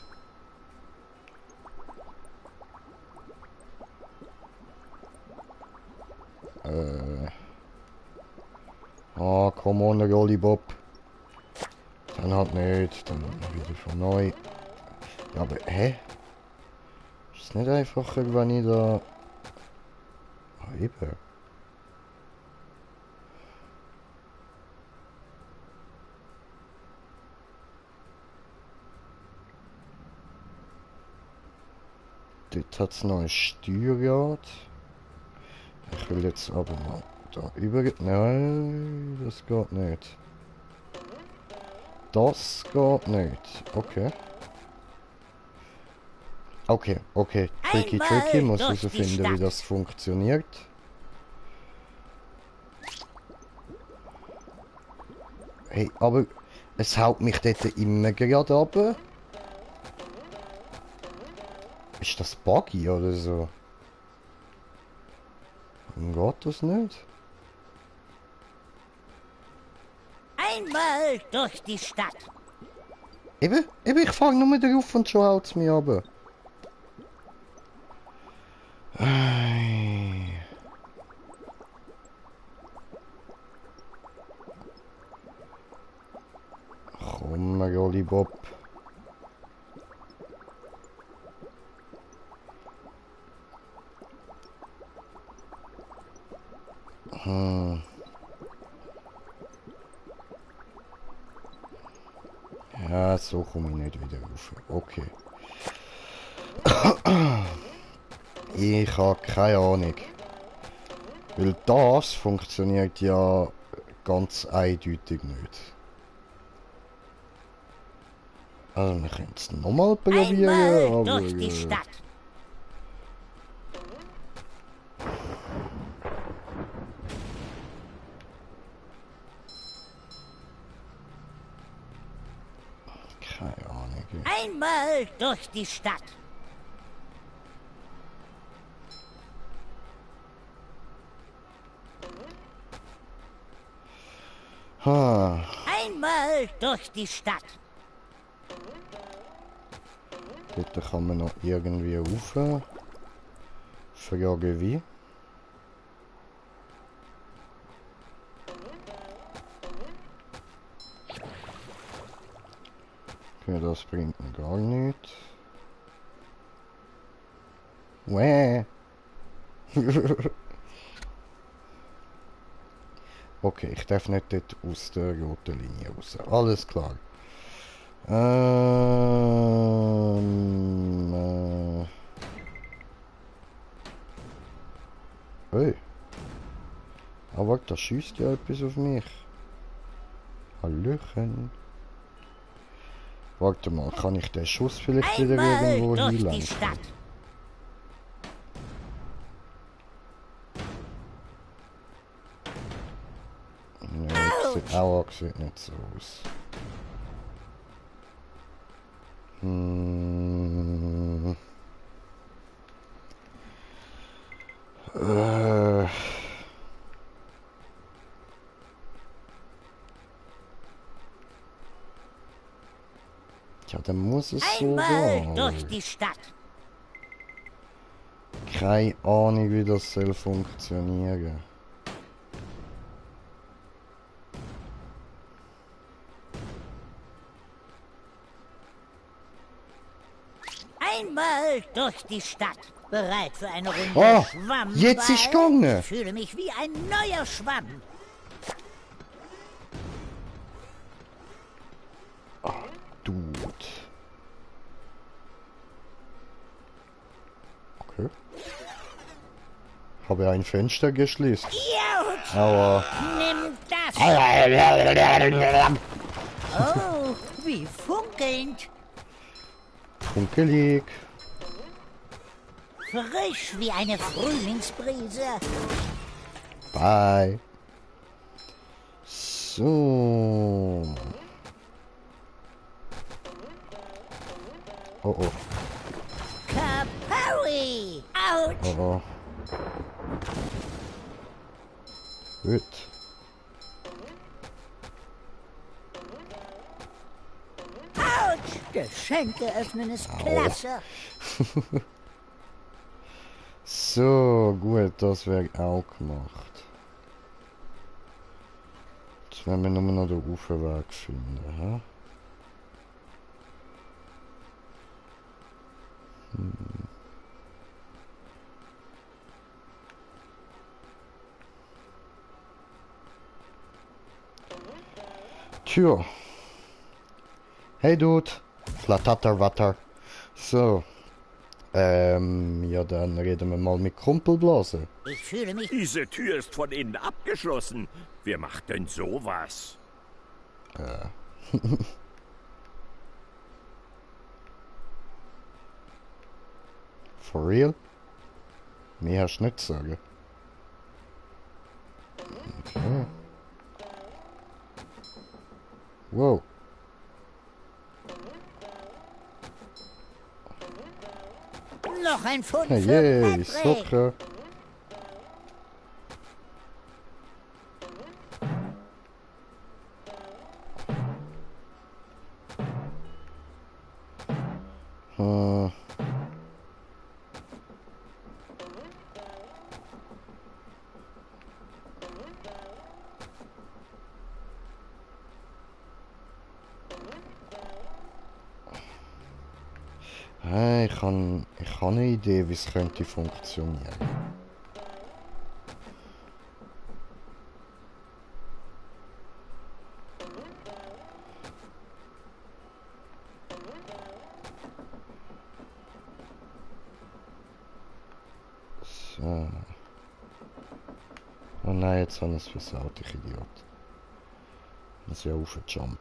Ah, come on, Rollibob. Dann halt nicht, dann wieder von neu. Ja, aber, hä? Ist es nicht einfacher, wenn ich da... Ah, eben. Dort hat es noch ein Steuerrad. Ich will jetzt aber mal da über... Nein, das geht nicht. Das geht nicht. Okay. Okay. Tricky. Muss herausfinden, wie das funktioniert. Hey, aber es haut mich dort immer gerade runter. Ist das buggy oder so? Warum geht das nicht? Einmal durch die Stadt. Eben, ich fahre nur drauf und schon haut es mich runter. Komm, Rollibob. Ja, so komme ich nicht wieder rauf. Okay. Ich habe keine Ahnung. Weil das funktioniert ja ganz eindeutig nicht. Also wir können es nochmal probieren, Einmal aber... durch die Stadt. Keine Ahnung. Einmal durch die Stadt. Ha, Einmal durch die Stadt. dort kann man noch irgendwie rauf. Frage wie? Okay, das bringt mir gar nichts. Wäh. Okay, ich darf nicht dort aus der roten Linie raus. Alles klar. Hey. Aber da schießt ja etwas auf mich. Hallöchen. Warte mal, kann ich den Schuss vielleicht wieder irgendwo Einmal durch die hinlenken? Stadt. Nee, sieht nicht so aus. Hm. Ja, dann muss es so Einmal gehen. durch die Stadt. Keine Ahnung, wie das soll funktionieren. Einmal durch die Stadt. Bereit für eine Runde Oh, Schwammball? jetzt ist gegangen. Ich fühle mich wie ein neuer Schwamm. Dude. Okay. Habe ein Fenster geschlossen. Idiot! Aber... Nimm das! Oh, wie funkelnd. Funkelig. Frisch wie eine Frühlingsbrise. Bye. So. Oh oh. Kapowi! Autsch! Oh oh. Gut. Autsch! Geschenke öffnen ist klasse. So, gut, das wäre auch gemacht. Jetzt werden wir nur noch den Uferweg finden, hä? Tja. Hey Dude. Flatatterwatter. So. Ja, dann reden wir mal mit Kumpelblase. Ich fühle mich Diese Tür ist von innen abgeschlossen. Wer macht denn sowas? For real? Mehr hast du nicht zu sagen. Okay. Wow. noch ein Pfund für Hey, Patrick. Sucre. Hm. Ich habe eine Idee, wie es könnte funktionieren. So. Oh nein, jetzt habe ich es versaut, ich Idiot. Muss ja raufjumpen.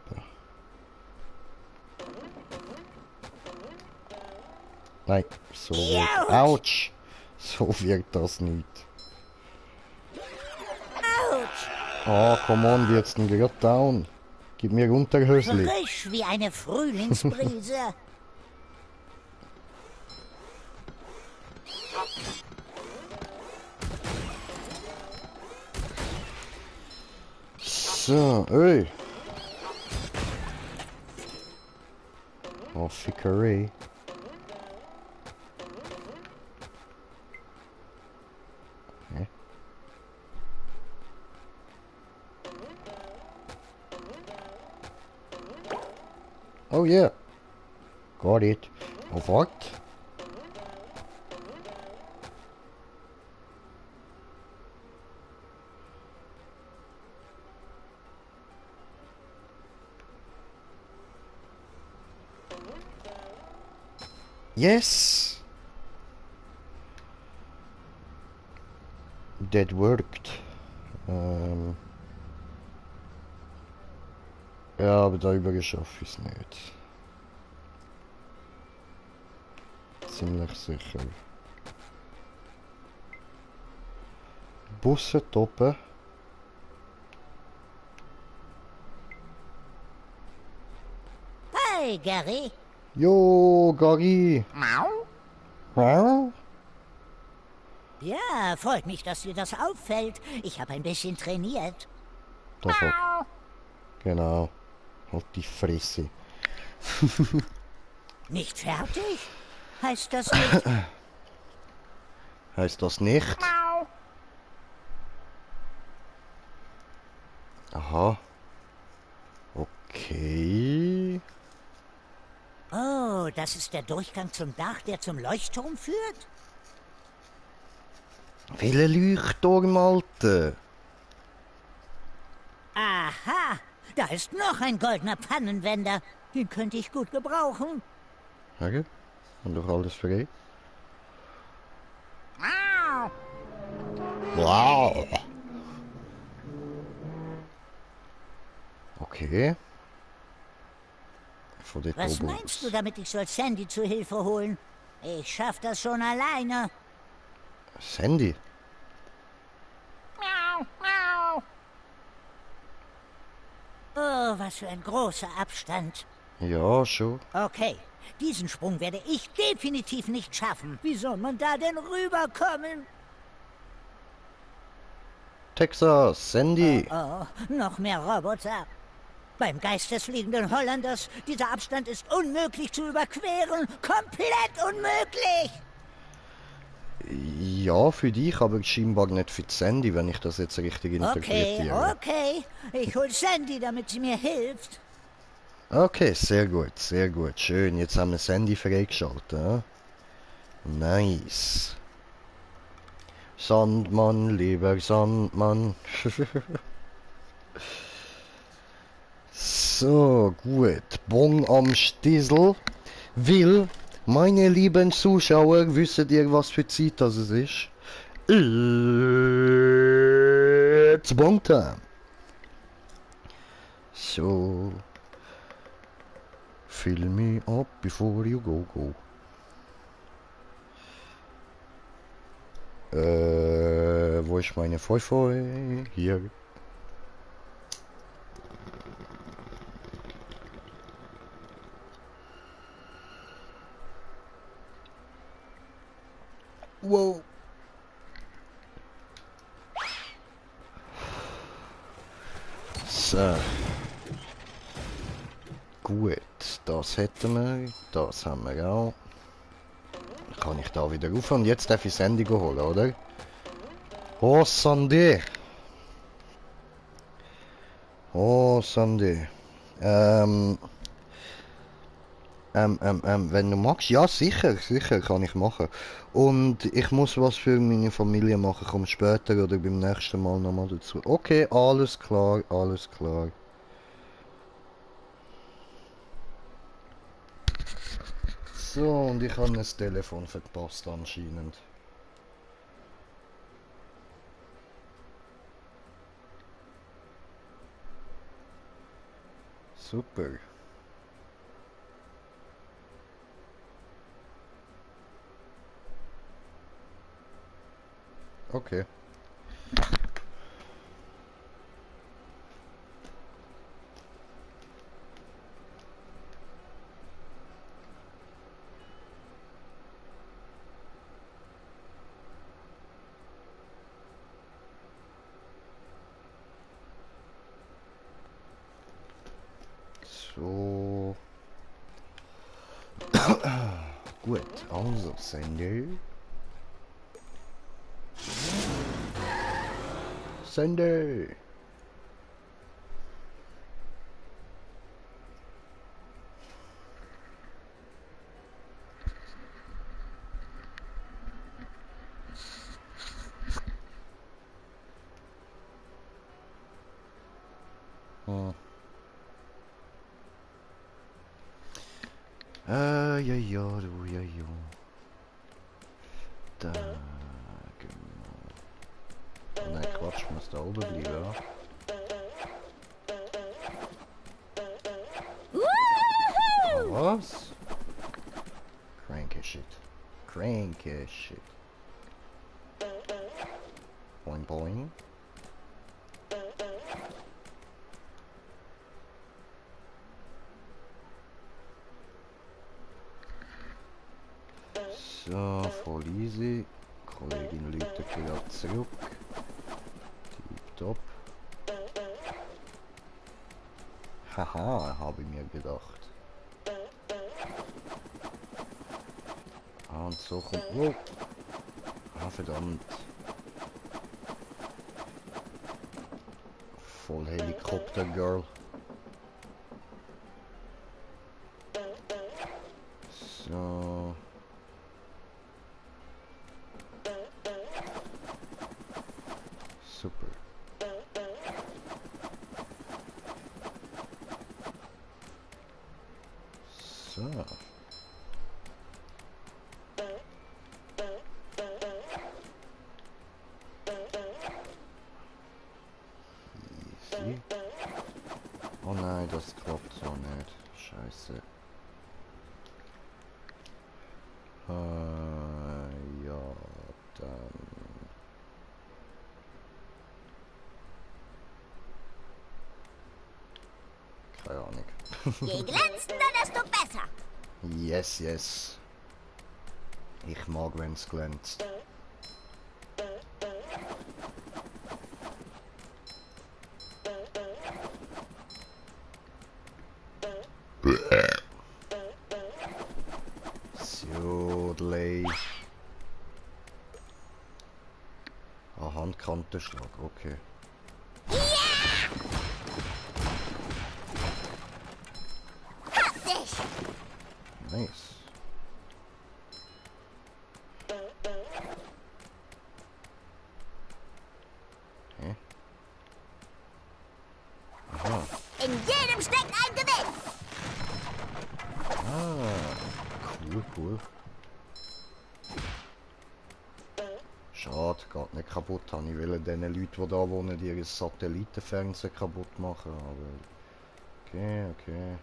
Nein, so wird... Autsch. Autsch! So wird das nicht. Autsch! Ah, come on, wie jetzt denn gerade down? Gib mir Unterhösli. Frisch wie eine Frühlingsbrise. So, ey. Oh, Fickery. Okay. Oh yeah. Got it. Oh, what? Yes! That worked. Ja, aber darüber schaffe ich es nicht. Ziemlich sicher. Busse toppen. Hi, Gary. Jo, Gary! Wow. Ja, freut mich, dass dir das auffällt. Ich habe ein bisschen trainiert. Das hat... Genau. Halt die Fresse. Nicht fertig? Heißt das nicht? Heißt das nicht? Aha. Okay. Oh, das ist der Durchgang zum Dach, der zum Leuchtturm führt? Welcher Leuchtturm, Alter? Aha, da ist noch ein goldener Pfannenwender. Den könnte ich gut gebrauchen. Okay. Und doch alles frei. Wow. Okay. Von den Was Tobos. meinst du damit, ich soll Sandy zu Hilfe holen? Ich schaff das schon alleine. Sandy? Oh, was für ein großer Abstand. Ja, schon. Okay, diesen Sprung werde ich definitiv nicht schaffen. Wie soll man da denn rüberkommen? Texas, Sandy. Oh, noch mehr Roboter. Beim Geist des fliegenden Holländers, dieser Abstand ist unmöglich zu überqueren. Komplett unmöglich. Ja, für dich, aber scheinbar nicht für die Sandy, wenn ich das jetzt richtig interpretiere. Okay. Ich hol Sandy, damit sie mir hilft. Okay, sehr gut, sehr gut. Schön, jetzt haben wir Sandy freigeschaltet. Ja? Nice. Sandmann, lieber Sandmann. So, gut. Bon am Stiesel. Will, meine lieben Zuschauer, wisst ihr, was für Zeit das es ist? It's Bon Time. So. Fill me up before you go. Wo ist meine Feu? Hier. Wow. So. Gut, das hätten wir. Das haben wir auch. Kann ich da wieder rauf und jetzt darf ich Sandy holen, oder? Oh, Sandy! Oh, Sandy. Wenn du magst, ja, sicher kann ich machen. Und ich muss was für meine Familie machen, komm später oder beim nächsten Mal nochmal dazu. Okay, alles klar, alles klar. So, und ich habe das Telefon verpasst anscheinend. Super. Okay. So. Gut, also Sende. Sende. Hm. Ja, ja, du, ja, ja. Da, genau. Oh nein, Quatsch, muss da oben bleiben, ja? Was? Cranky shit. Cranky shit. Boing, boing. So, voll easy. Kollegin läutet gerade zurück. Tipptopp. Haha, habe ich mir gedacht. Ah, und so kommt... Oh. Ah, verdammt. Voll Helikopter-Girl. So... Super. So. Easy. Oh nein, das klappt so nicht. Scheiße. Ja, dann... Keine Ahnung. Je glänzender, desto besser. Yes, yes. Ich mag, wenn's glänzt. Sodley. Ah, Handkantenschlag, okay. Hab dich! Nice. Hä? Aha. In jedem steckt ein Gewinn. Ah, cool, cool. Schade, geht nicht kaputt. Habe ich will den Leuten, die da wohnen, ihr Satellitenfernsehen kaputt machen. Aber okay, okay.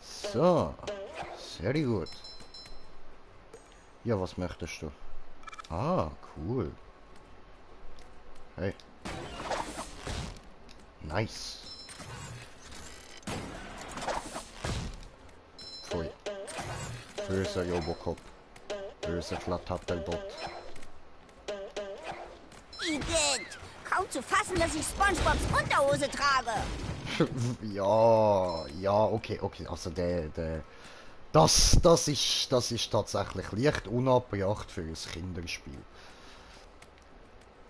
So, sehr gut. Ja, was möchtest du? Ah, cool. Hey. Nice. Pfui. Böser Robocop. Böser Flattappelbot. Igitt! Kaum zu fassen, dass ich SpongeBobs Unterhose trage. Ja, ja, okay, okay. Also das ist tatsächlich leicht unabgebracht für ein Kinderspiel.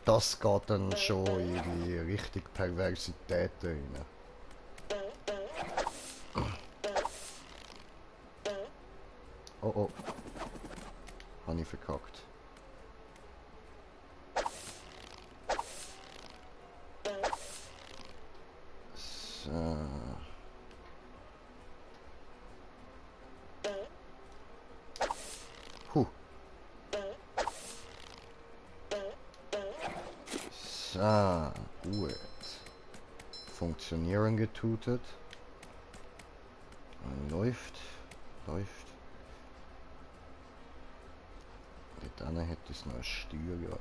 Das geht dann schon in die Richtung Perversität rein. Oh oh. Habe ich verkackt. So. Huh. So, gut. Funktionieren getutet. Läuft. Läuft. Dort hinten hat es noch ein Steuerrad.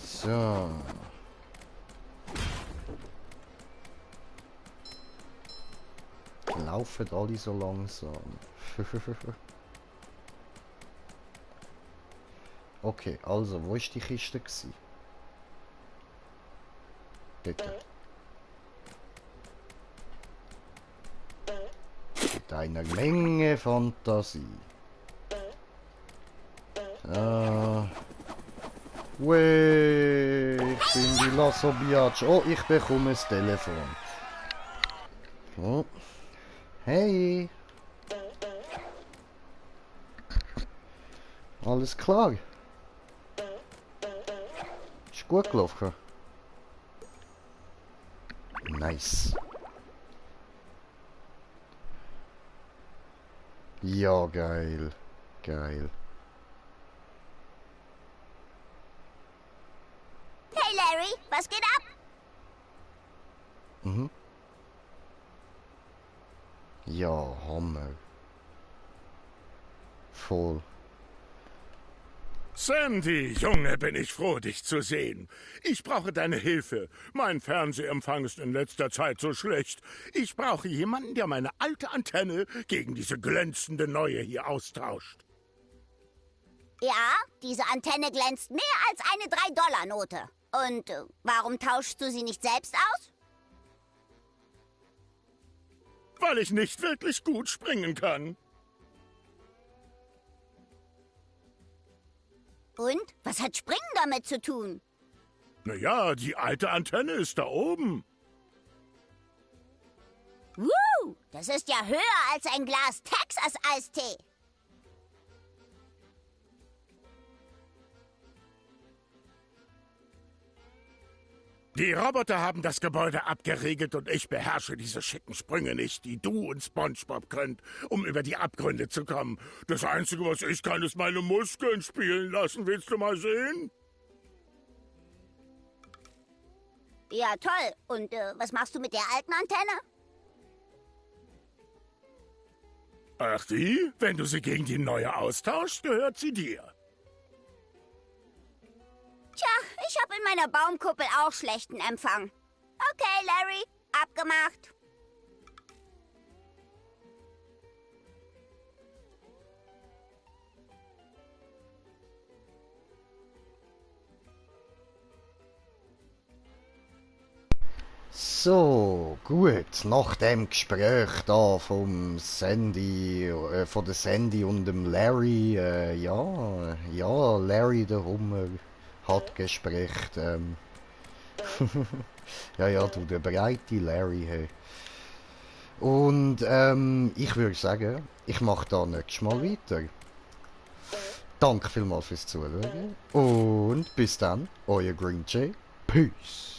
So. Laufen alle so langsam. Okay, also, wo ist die Kiste gewesen? Bitte. Mit einer Menge Fantasie. Weh, ich bin die Lasso Biatch. Oh, ich bekomme das Telefon. Oh. Hey. Alles klar. Ist gut gelaufen. Nice. Ja, geil. Geil. Hey Larry, was geht ab? Mhm. Ja, Hammer. Voll. Sandy, Junge, bin ich froh, dich zu sehen. Ich brauche deine Hilfe. Mein Fernsehempfang ist in letzter Zeit so schlecht. Ich brauche jemanden, der meine alte Antenne gegen diese glänzende neue hier austauscht. Ja, diese Antenne glänzt mehr als eine 3-Dollar-Note. Und warum tauschst du sie nicht selbst aus? Weil ich nicht wirklich gut springen kann. Und? Was hat Springen damit zu tun? Naja, die alte Antenne ist da oben. Das ist ja höher als ein Glas Texas-Eistee. Die Roboter haben das Gebäude abgeriegelt und ich beherrsche diese schicken Sprünge nicht, die du und SpongeBob könnt, um über die Abgründe zu kommen. Das Einzige, was ich kann, ist meine Muskeln spielen lassen. Willst du mal sehen? Ja, toll. Und was machst du mit der alten Antenne? Ach die? Wenn du sie gegen die neue austauschst, gehört sie dir. Tja, ich habe in meiner Baumkuppel auch schlechten Empfang. Okay, Larry, abgemacht. So, gut, nach dem Gespräch da vom Sandy, von der Sandy und dem Larry, ja, Larry der Hummer hat gesprochen, ja, du, der breite Larry, hey. Und, ich würde sagen, ich mache da nächstes Mal weiter. Danke vielmals fürs Zuhören und bis dann, euer Green Jay, Peace.